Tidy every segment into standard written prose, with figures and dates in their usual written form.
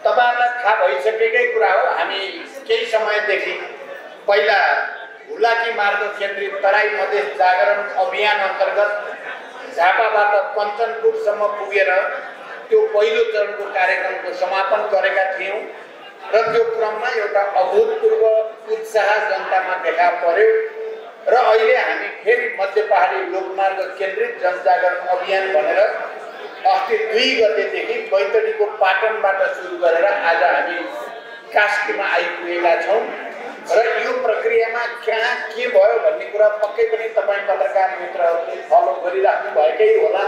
तपाईहरुलाई थाहा भइसकेकै कुरा हो। हामी केही समयदेखि पहिला हुलाकी मार्ग केन्द्रित तराई मधेस जागरण अभियान अन्तर्गत झापाबाट कञ्चनपुरसम्म पुगेर त्यो पहिलो चरणको कार्यक्रमको समापन गरेका थियौं र त्यो क्रममा एउटा अभूतपूर्व उत्साह जनतामा देखा पर्यो र अहिले हामी फेरि मध्य पहाडी लोकमार्ग केन्द्रित जनजागरण अभियान भनेर अस्ति 2 गतेदेखि बैतडीको पाटनबाट सुरु गरेर आज हामी कास्कीमा आइपुगेका छौं र यो प्रक्रियामा कहाँ के भयो भन्ने कुरा पक्कै पनि तपाई पत्रकार मित्रहरूले फलो गरिराख्नु भएकै होला।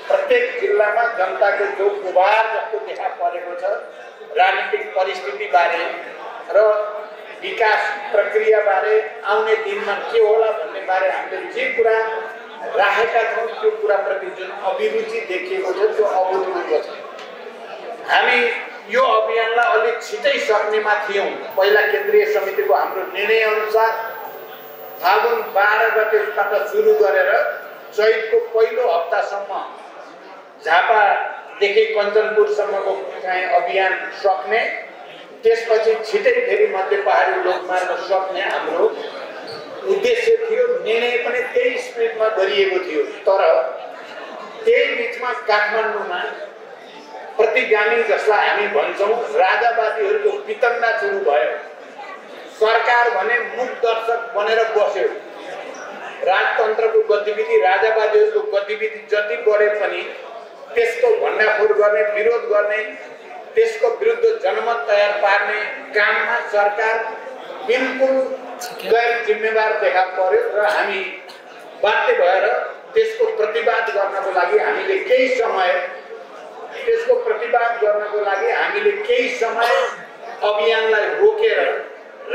प्रत्येक जिल्लामा जनताको जो गुबार जस्तो देखा परेको छ राजनीतिक परिस्थिति बारे र विकास प्रक्रिया बारे आउने दिनमा के होला भन्ने बारे हामीले जे कुरा राखेका छौं त्यो कुराप्रति जुन अभिरुचि देखिएको छ त्यो अभूतपूर्व छ। हामी यो अभियानलाई अलि छिटै सक्नेमा थियौं। पहिला केन्द्रीय समितिको हाम्रो निर्णय अनुसार फागुन 12 गतेबाट सुरु गरेर चैतको पहिलो हप्तासम्म झापादेखि कञ्चनपुरसम्मको चाहिँ अभियान सक्ने, त्यसपछि छिटै फेरि मध्य पहाडी लोकमार्ग सक्ने हाम्रो उद्देश्य थियो। निर्णय पनि त्यही स्पिडमा गरिएको थियो। तर त्यही बीचमा काठमाडौँमा प्रतिगामी जसलाई हामी भन्छौं राजावादीहरूको वितण्डा सुरु भयो। सरकार भने मुख दर्शक बनेर बस्यो। राजतन्त्रको गतिविधि राजावादीहरूको गतिविधि जति बढे पनि त्यसको भण्डाफोड गर्ने, विरोध गर्ने, त्यसको विरुद्ध जनमत तयार पार्ने काममा सरकार बिल्कुल गैर जिम्मेवार देखा पर्यो र हामी बाध्य भएर त्यसको प्रतिवाद गर्नको लागि हामीले केही समय अभियानलाई रोकेर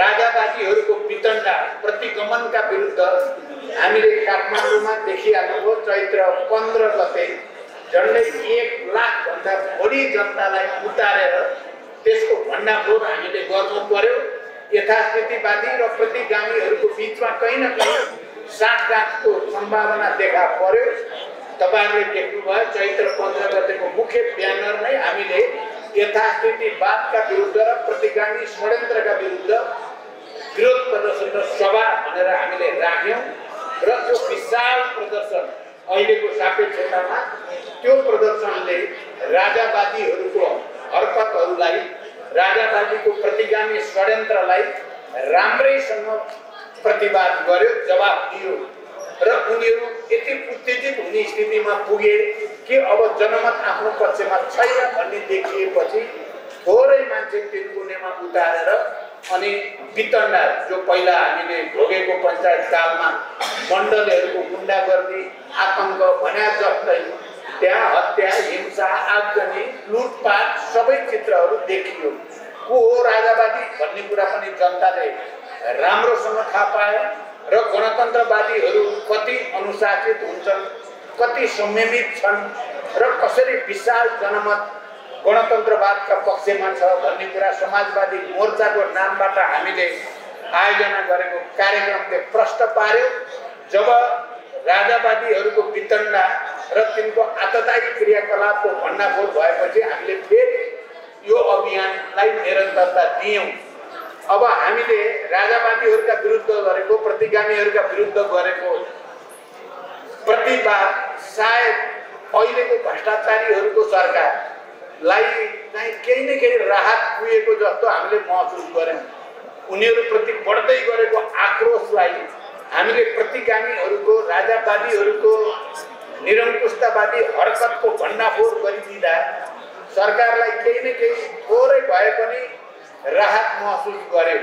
राजावादीहरूको वितण्डा प्रतिगमनका विरुद्ध हामीले काठमाडौँमा देखिहाल्नुभयो। चैत्र 15 गते झन्डै 1 लाख भन्दा बढी जनतालाई उतारेर त्यसको भण्डाफोड हामीले गर्नु पर्यो। यथास्थितिवादी र प्रतिगामीहरूको बीचमा कहीं न कहीं साँठगाँठको सम्भावना देखा पर्यो। तपाईहरुले देख्नुभयो चैत्र 15 गतेको मुख्य ब्यानर नै हामीले यथास्थितिवादका विरुद्ध र प्रतिगामी षड्यन्त्रका विरुद्ध विरोध प्रदर्शन र सभा भनेर हामीले राख्यौं र त्यो विशाल प्रदर्शन अहिलेको सापेक्षतामा त्यो प्रदर्शनले राजावादीहरूको हरकतहरूलाई, राजावादीको प्रतिगामी षड्यन्त्रलाई राम्रैसँग प्रतिवाद गर्यो, जवाब दियो र उनीहरू यति उत्तेजित हुने स्थितिमा पुगे कि अब जनमत आफ्नो पक्षमा छैन भन्ने देखिएपछि थोरै मान्छे तिनकुनेमा उतारेर अनि वितण्डा जो पहिला हामीले भोगेको पञ्चायत कालमा मण्डलहरूको गुण्डागर्दी आतंक भन्या जस्तै त्यहाँ हत्या, हिंसा, आगजनी, लुटपाट सबै चित्रहरू देखियो। को हो राजावादी भन्ने कुरा पनि जनताले राम्रोसँग थाहा पाए र गणतन्त्रवादीहरू कति अनुशासित हुन्छन्, कति संयमित छन् र कसरी विशाल जनमत गणतन्त्रवादका पक्षमा छ भन्ने कुरा समाजवादी मोर्चाको नामबाट हामीले आयोजना गरेको कार्यक्रमले प्रष्ट पार्यो। जब राजावादीहरूको वितण्डा र तिनको आततायी क्रियाकलापको भण्डाफोड भएपछि हामीले फेरि यो अभियानलाई निरन्तरता दियौं। अब हामीले राजावादीहरूका विरुद्ध गरेको, प्रतिगामीहरूका विरुद्ध गरेको प्रतिवाद सायद अहिलेको भ्रष्टाचारीहरूको सरकारलाई चाहिँ केही न केही राहत पुगेको जस्तो हामीले महसुस गर्यौं। उनीहरूप्रति बढ्दै गरेको आक्रोशलाई हामीले प्रतिगामीहरूको, राजावादीहरूको निरङ्कुशतावादी हरकतको भण्डाफोड गरिदिँदा सरकारलाई केही न केही थोरै भए पनि राहत महसुस गर्यो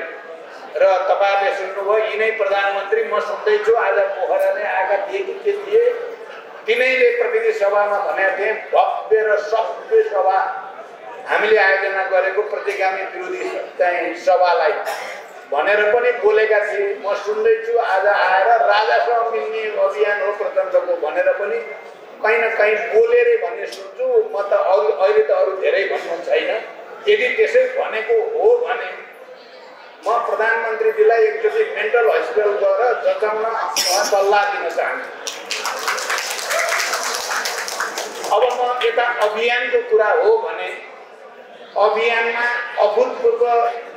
र तपाईहरुले सुन्नुभयो यिनै प्रधानमन्त्री म सुन्दैछु आज पोखरा नै आएका थिए कि के थिए, तिनैले प्रतिनिधि सभामा भनेका थिए भव्य र सभ्य सभा हामीले आयोजना गरेको प्रतिगामी विरोधी चाहिँ सभालाई भनेर पनि बोलेका थिए। म सुन्दैछु आज आएर राजासँग मिल्ने अभियान हो प्रचण्डको भनेर पनि कहीं न कहीं बोलेरे भन्ने सुन्छु। म त अहिले त अरु धेरै भन्नु छैन। यदि त्यसै भनेको हो भने म प्रधानमन्त्रीजीलाई एकचोटि मेन्टल हस्पिटल गएर जचाउन सल्लाह दिन चाहन्छु। अब म यता अभियानको कुरा हो भने अभियानमा अभूतपूर्व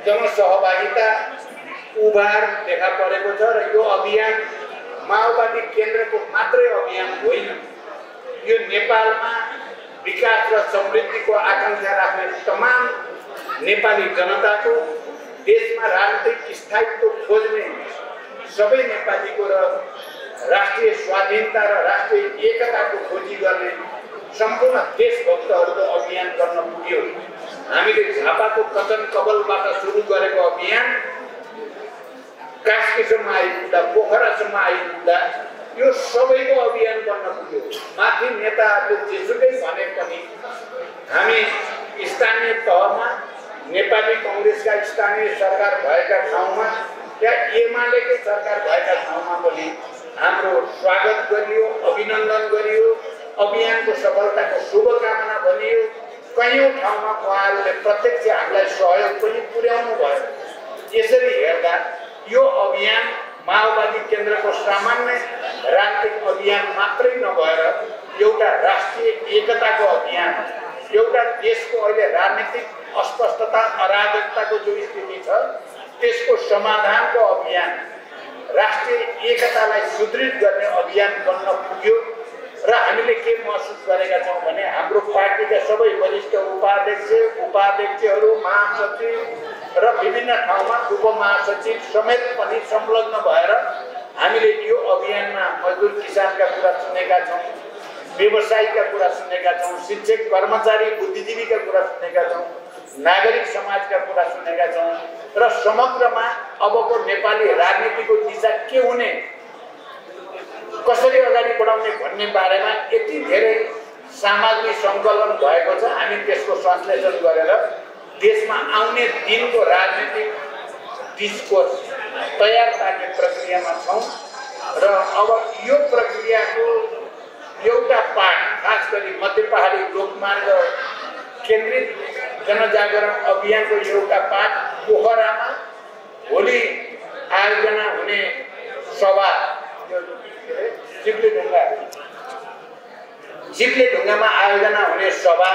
जनसहभागिता उभार देखा परेको छ र यो अभियान माओवादी केन्द्रको मात्रै अभियान होइन। यो नेपालमा विकास र समृद्धिको आकांक्षा राख्ने तमाम नेपाली जनताको, देशमा राजनीतिक स्थायित्व खोज्ने सबै नेपालीको र राष्ट्रिय स्वाधीनता र राष्ट्रिय एकताको खोजी गर्ने सम्पूर्ण देशभक्तहरूको अभियान गर्न पुग्यो। हामीले झापाको कचन कबलबाट सुरु गरेको अभियान कास्कीसम्म आइपुग्दा, पोखरासम्म आइपुग्दा यो सबैको अभियान गर्न पुग्यो। माथि नेताहरूले जेसुकै भने पनि हामी स्थानीय तहमा नेपाली कांग्रेसका स्थानीय सरकार भएका ठाउँमा या एमालेकै सरकार भएका ठाउँमा पनि हाम्रो स्वागत गरियो, अभिनन्दन गरियो, अभियानको सफलताको शुभकामना भनियो। कयौं ठाउँमा उहाँहरूले प्रत्यक्ष हामीलाई सहयोग पनि पुर्याउनु भयो। यसरी हेर्दा यो अभियान माओवादी केन्द्रको सामान्य राजनीतिक अभियान मात्रै नभएर एउटा राष्ट्रिय एकताको अभियान, एउटा देशको अहिले राजनीतिक अस्पष्टता अराजकताको जो स्थिति छ त्यसको समाधानको अभियान, राष्ट्रिय एकतालाई सुदृढ गर्ने अभियान बन्न पुग्यो। र हामीले के महसुस गरेका छौँ भने हाम्रो पार्टीका सबै वरिष्ठ उपाध्यक्षहरू, महासचिव र विभिन्न ठाउँमा उपमहासचिव समेत पनि संलग्न भएर हामीले यो अभियानमा मजदुर किसानका कुरा सुनेका छौँ, व्यवसायीका कुरा सुनेका छौँ, शिक्षक कर्मचारी बुद्धिजीवीका कुरा सुनेका छौँ, नागरिक समाजका कुरा सुनेका छौँ र समग्रमा अबको नेपाली राजनीतिको दिशा के हुने, कसरी अगाडि बढाउने भन्ने बारेमा यति धेरै सामग्री सङ्कलन भएको छ। हामी त्यसको संश्लेषण गरेर देशमा आउने दिनको राजनीतिक डिस्कोर्स तयार पार्ने प्रक्रियामा छौँ र अब यो प्रक्रियाको एउटा पाठ, खास गरी मध्य पहाडी लोकमार्ग केन्द्रित जनजागरण अभियानको एउटा पाठ पोखरामा भोलि आयोजना हुने सभा चिप्लेढुङ्गामा आयोजना हुने सभा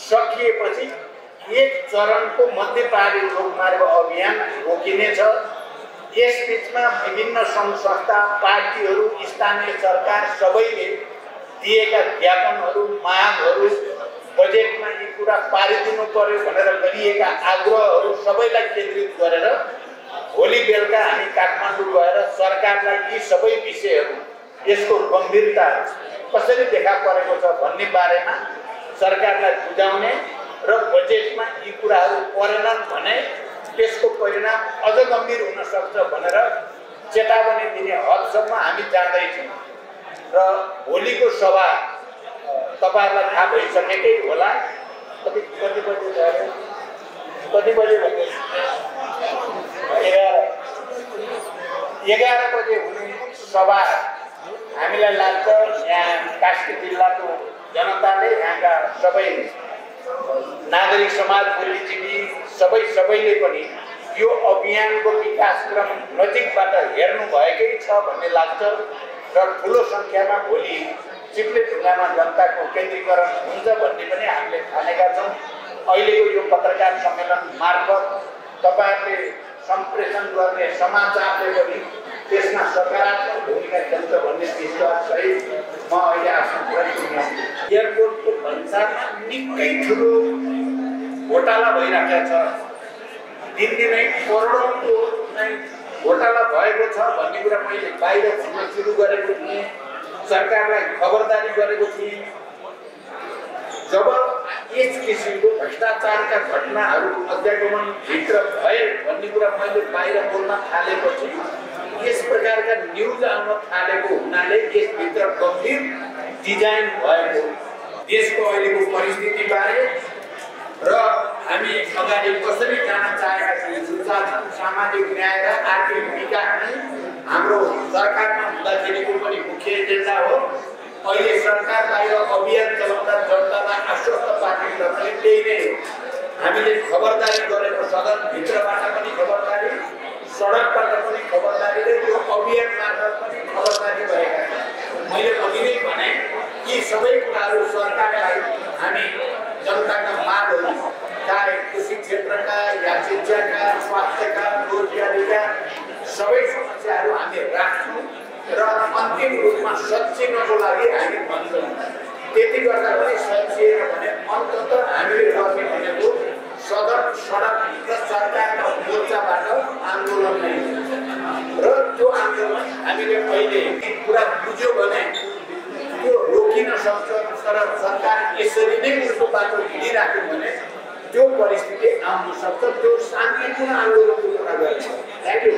सकिएपछि एक चरणको मध्य पहाडी लोकमार्ग अभियान रोकिनेछ। यस बीचमा विभिन्न सङ्घ संस्था, पार्टीहरू, स्थानीय सरकार सबैले दिएका ज्ञापनहरू, मागहरू, बजेटमा यी कुरा पारिदिनु पर्यो भनेर गरिएका आग्रहहरू सबैलाई केन्द्रित गरेर भोलि बेलुका हामी काठमाडौँ गएर सरकारलाई यी सबै विषयहरू, यसको गम्भीरता कसरी देखा परेको छ भन्ने बारेमा सरकारलाई बुझाउने र बजेटमा यी कुराहरू परेनन् भने त्यसको परिणाम अझ गम्भीर हुन सक्छ भनेर चेतावनी दिने हदसम्म हामी जाँदैछौँ। र भोलिको सभा तपाईहरुलाई थाहा भइसकेकै होला। कति बजे भने 11 बजे हुने सभा हामीलाई लाग्छ यहाँ कास्की जिल्लाको जनताले, यहाँका सबै नागरिक समाज, बुद्धिजीवी सबैले पनि यो अभियानको विकासक्रम नजिकबाट हेर्नु भएकै छ भन्ने लाग्छ र ठुलो सङ्ख्यामा भोलि चिप्लेढुङ्गामा जनताको केन्द्रीकरण हुन्छ भन्ने पनि हामीले ठानेका छौँ। अहिलेको यो पत्रकार सम्मेलन मार्फत तपाईहरुले सम्प्रेषण गर्ने समाचारले पनि त्यसमा सकारात्मक भूमिका खेल्छ भन्ने विश्वाससहित म अहिले आफ्नो कुरा सुनाउँछु। एयरपोर्टको भन्सारमा निकै ठुलो घोटाला भइरहेको छ। दिनदिनै करोडौँको घोटाला भएको छ भन्ने कुरा मैले बाहिर भन्न सुरु गरेको थिएँ, सरकारलाई खबरदारी गरेको थिएँ। जब यस किसिमको भ्रष्टाचारका घटनाहरू अध्यागमन भित्र भए भन्ने कुरा मैले बाहिर बोल्न थालेपछि यस प्रकारका न्युज आउन थालेको हुनाले यसभित्र गम्भीर डिजाइन भएको देशको अहिलेको परिस्थितिबारे र हामी अगाडि कसरी जान चाहेका छौँ, सुशासन, सामाजिक न्याय र आर्थिक विकास हाम्रो सरकारमा हुँदाखेरिको पनि मुख्य एजेन्डा हो। अहिले सरकार बाहिर अभियान चलाउँदा जनतालाई आश्वस्त पार्ने पनि त्यही नै हो। हामीले खबरदारी गरेको सदनभित्रबाट पनि खबरदारी, सडकबाट पनि खबरदारी र यो अभियान मार्फत पनि खबरदारी गरेका छौँ। मैले अघि नै भने यी सबै कुराहरू सरकारलाई हामी जनताका मागहरू चाहे कृषि क्षेत्रका या शिक्षाका स्वास्थ्यका रोजगारीका सबै समस्याहरू हामी राख्छौँ र अन्तिम रूपमा सच्चिनको लागि हामी भन्छौँ। त्यति गर्दा पनि सच्चिएन भने अन्ततः हामीले गर्ने भनेको सडक र सरकारका मोर्चाबाट आन्दोलन नै र त्यो आन्दोलन हामीले अहिले पुरा बुझ्यो भने त्यो रोकिन सक्छ। तर सरकार यसरी नै उल्टो बाटो हिँडिराख्यो भने त्यो परिस्थिति आउन सक्छ। त्यो शान्तिपूर्ण आन्दोलनको कुरा गर्छ। Thank you.